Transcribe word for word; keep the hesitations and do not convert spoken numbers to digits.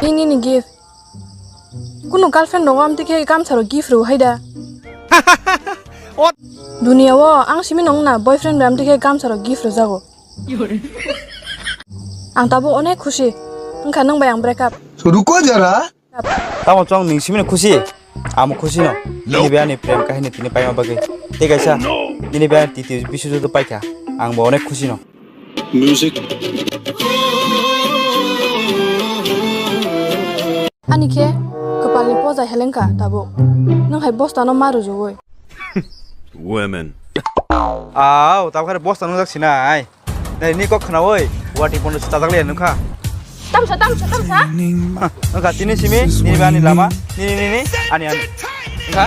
Ini ni gift. Kunu girlfriend rongo amtwi khe gamsa rok gift rw hai da. What? Dunia o ang simi nong na boyfriend bai amtwi khe gamsa rok gift rw jago. Ang tabuk onek khusi. Wngkha nwng bai ang break up. रुको जरा। Tamo chong ning simi no khusi? Amo khusi no. Nini bai ani prem kahini tini paima bagwi. Tei kaisa nini bai ani titi bisu joto paikha. Ang bo onek khusi no. Music. Ani khe kwpalni poja helengkha tabuk. Nwng hai bostano ma rwjagwi. Women. Aw, tabuk khe bosta nungjak sinai. Nai ni kok khnawi, wati pono chajak le nukha. Tamsa, tamsa, tamsa. Nukha tini simi, nini bani lama, nini, nini, ani, ani. Nukha.